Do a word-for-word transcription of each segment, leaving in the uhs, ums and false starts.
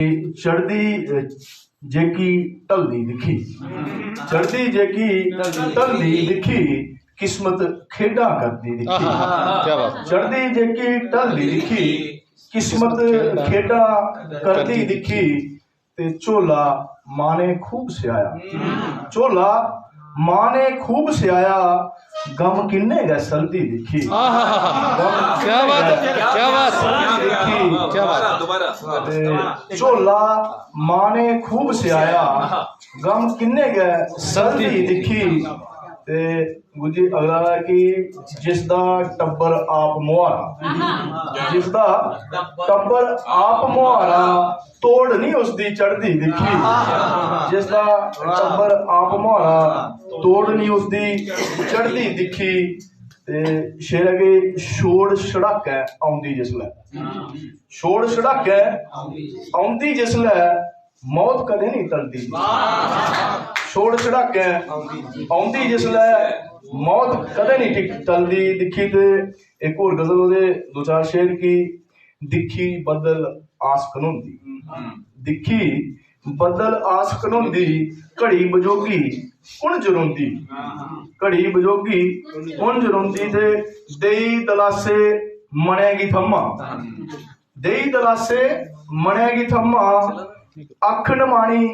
चढ़दी जेकी ढलदी दिक्खी, चढ़दी जेकी ढलदी दिक्खी, किस्मत खेडां करदी दिक्खी। आहा, क्या बात। चढ़दी जेकी ढलदी दिक्खी, किस्मत खेडां करदी दिक्खी, ते झोला मां ने खूब सियाया। झोला मां ने खूब सियाया, गम किन्ने गै सलदी दिक्खी। आहा, गम क्या बात है, क्या बात। सलदी दिक्खी। क्या बात। ते झोला मां ने खूब सियाया, गम किन्ने गै सलदी दिक्खी। ते गुरु जी अगला है कि जिसदा टब्बर आप मुहारा, जिसदा टब्बर आप मुहारा, तोड़ नहीं उसदी चढ़दी दिक्खी। जिसदा टब्बर आप मुहारा, तोड़ नहीं उसदी चढ़दी दिक्खी। ते शेर है कि छोड़ छड़ाकै औंदी जिसलै, छोड़ छड़ाकै औंदी जिसलै, मौत कदें नहीं टलदी। छोड़ छड़ाकै औंदी जिसलै, मौत कदें नहीं टिक-, टलदी। दिक्खी ते इक होर गजल ओह्दे दो चार शेर कि दिक्खी बद्दल आस घनोंदी, दिक्खी बद्दल आस घनोंदी, घड़ी बजोगी कु'न जरोंदी, घड़ी बजोगी कु'न जरोंदी, ते देई दलासे मनै गी थम्मा, देई दलासे मनै गी थम्मा, अक्ख नमानी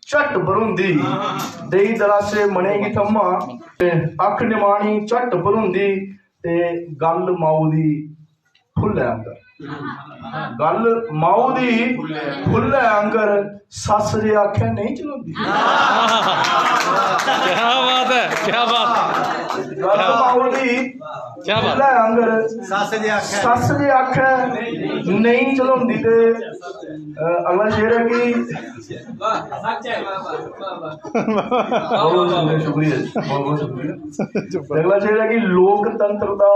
झट भरोंदी। देई दलासे मनै गी थम्मा, अक्ख नमानी झट भरोंदी, ते गल्ल माऊ दी फुल्लै आंगर, गल्ल माऊ दी फुल्लै आंगर, सस्स जे आखै नेईं चलोंदी। क्या बात है, क्या बात। गल्ल माऊ दी क्या बात। फुल्लै आंगर, सस्स जे आखै। सस्स जे आखै नेईं चलोंदी। ते, अ, अगला शेर है कि बहुत शुक्रिया, शुक्रिया, बहुत बहुत शुक्रिया। ते अगला शेर है कि लोकतंत्र दा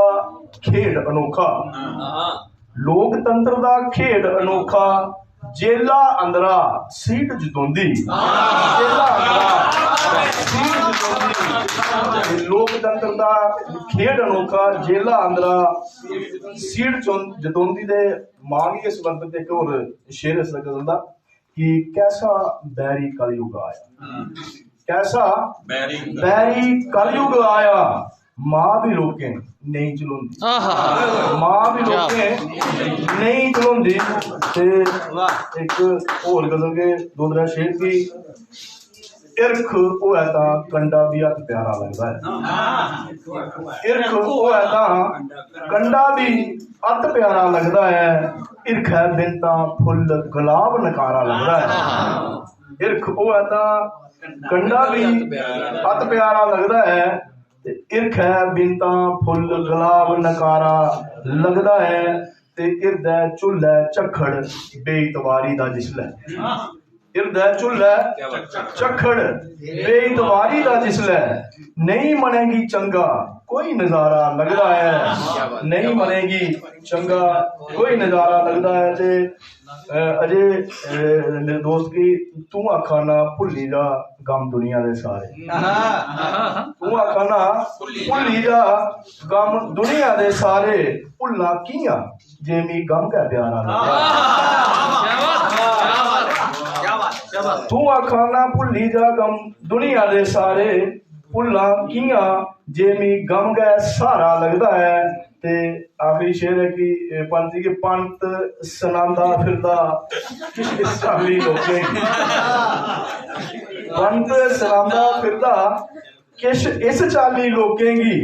खेड अनोखा, लोकतंत्र दा खेड अनोखा, जेला अंदरा सीट जतोंदी, जेला अंदरा सीट जतोंदी। ते लोकतंत्र दा खेड अनोखा, जेला अंदरा सीट चुन-, जतोंदी। ते मां गी इस संबंध च इक होर शेर इस गजल दा कि कैसा बैरी कलयुग आया, कैसा बैरी कलयुग आया, मां बी लोकें नेईं चलोंदी। आहा। मां बी क्या? लोकें नेईं चलोंदी। ते इक होर गजल के दो त्रै शेर की, हिरख होऐ तां कंडा बी अत प्यारा लगदा ऐ। हिरख होऐ तां कंडा बी अत प्यारा लगदा ऐ। हिरखै बिन तां फुल्ल गुलाब नकारा लगदा ऐ। हिरख होऐ तां कंडा बी अत प्यारा लगदा ऐ। ते हिरखै बिन तां फुल्ल गुलाब नकारा लगदा ऐ। ते हिरदै झुल्लै झक्खड़ बेइतबारी दा जिसलै, हिरदै झुल्लै झक्खड़ बेइतबारी दा जिसलै, नेईं मनै गी चंगा कोई नजारा लगदा ऐ, नेईं मनै गी चंगा कोई नजारा लगदा ऐ। ते, अ, अजय, अ, मेरे दोस्त की तू आखा ना भुल्ली जा गम दुनिया दे सारे। तू आखा ना भुल्ली जा गम दुनिया दे सारे, भुल्लां कि'यां जे मी गम गै प्यारा लगदा। तू आखा ना भुल्ली जा गम दुनिया दे सारे, भुल्लां कि'यां जे मी गम गै स्हारा लगदा ऐ। ते आखिरी शेर ऐ कि, ए, पंत जी कि पंत सनांदा फिरदा किश इस चाल्ली लोकें गी। पंत सनांदा फिरदा किश इस चाल्ली लोकें गी,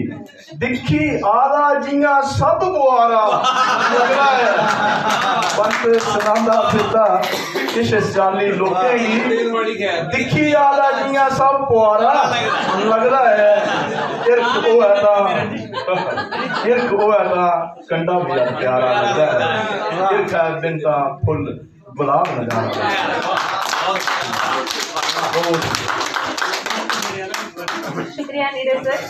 दिक्खी आला जि'यां सब बुआरा लगदा ऐ। पंत सनांदा फिरदा किश इस चाल्ली लोकें गी, दिक्खी आला जि'यां सब बुआरा लगदा ऐ। हिरख होऐ तां, हिरख होऐ तां कंडा बी प्यारा लगदा ऐ। हिरखै बिन तां फुल्ल गुलाब नजारा। शुक्रिया नीरज सर।